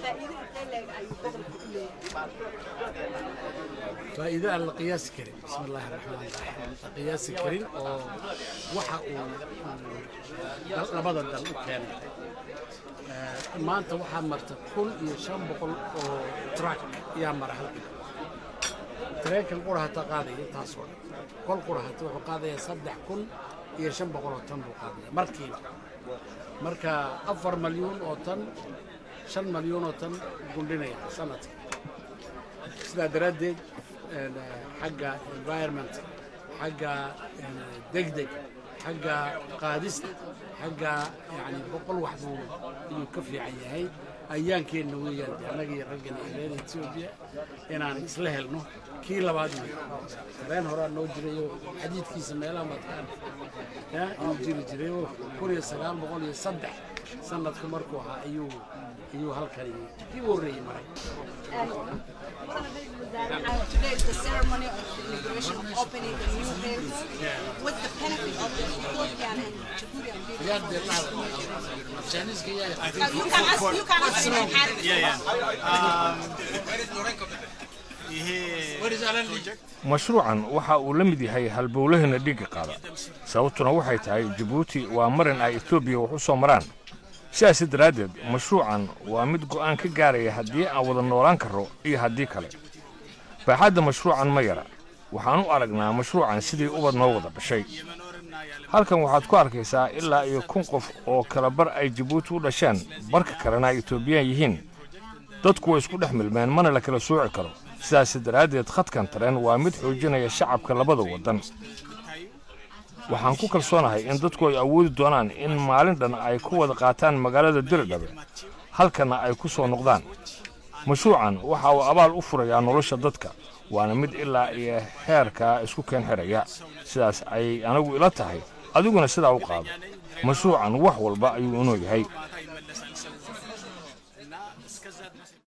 Faa'iido intee leeg ayuu gobolka u leeyahay? Faa'iido aan la qiyaasi karin, bismi illaahi raxmaan raxiim, la qiyaasi karin oo waxa uu labada dal u keenay. Maanta waxaa marta 1500 oo truck ayaa mara halkan. Tareenkan qurahata qaadaya taasoo dhan kol qurahata wuxuu qaadayaa 3500 oo tan buu qaadaya markiiba. Marka 4 malyuun oo tan, 5 malyuun oo tan gundhinaya sanadka. Sidaa daraaddeed xagga environment, xagga degdeg, xagga qaadista, xagga yani 100 wax buu ayuu ka fiican yahay. Ayaankeenna weeyaan de annaga iyo raggan iyo reer Etoobiya inaan isla helno kii labaad wey. Tareen horaa noo jirayoo xadiidkiisa meelaha maad ka arkay ya ayuu jiri jirayoo 1903 sanadku markuu ahaa ayuu halkani kii u horreeyey maray. Today is the ceremony of the inauguration of opening the new railroad with the benefit of the Ethiopian and Djiboutian people. You can ask, you can ask in Amharic. Yeah. ይሄ Mashruucan waxa uu la mid yahay halbowlaheenna dhiigga qaada, sababtuna waxay tahay Jabuuti waa marin ay Etoobiya wax u soo maraan. Sidaasi daraaddeed mashruucan waa mid go'aan ka gaaraya haddii aan wada noolaan karro iyo haddii kale. Baaxadda mashruucan ma yara. Waxaan u aragnaa mashruucan sidii ubad noo wada dhashay. Halkan waxaad ku arkaysaa ilaa iyo 1000 qof oo kala bar ay Jabuuti u dhasheen, barka kalena ay Etoobiyaan yihiin. Dadku way isku dhex milmeen, mana la kala sooci karo. Sidaas daraaddeed khadkan tareen waa mid xoojinaya shacabka labada waddan. Waxaan ku kalsoonahay in dadku ay awoodi doonaan in maalin dhan ay ku wada qaataan magaalada Diridhabe, halkanna ay ku soo noqdaan. Mashruucan waxa uu abaal u furayaa nolosha dadka, waana mid ilaa iyo heerkaa isku keen xidhaya. Sidaas ayay anigu ila tahay, adiguna sidaa u qaado. Mashruucan wax walba ayuu inoo yahay.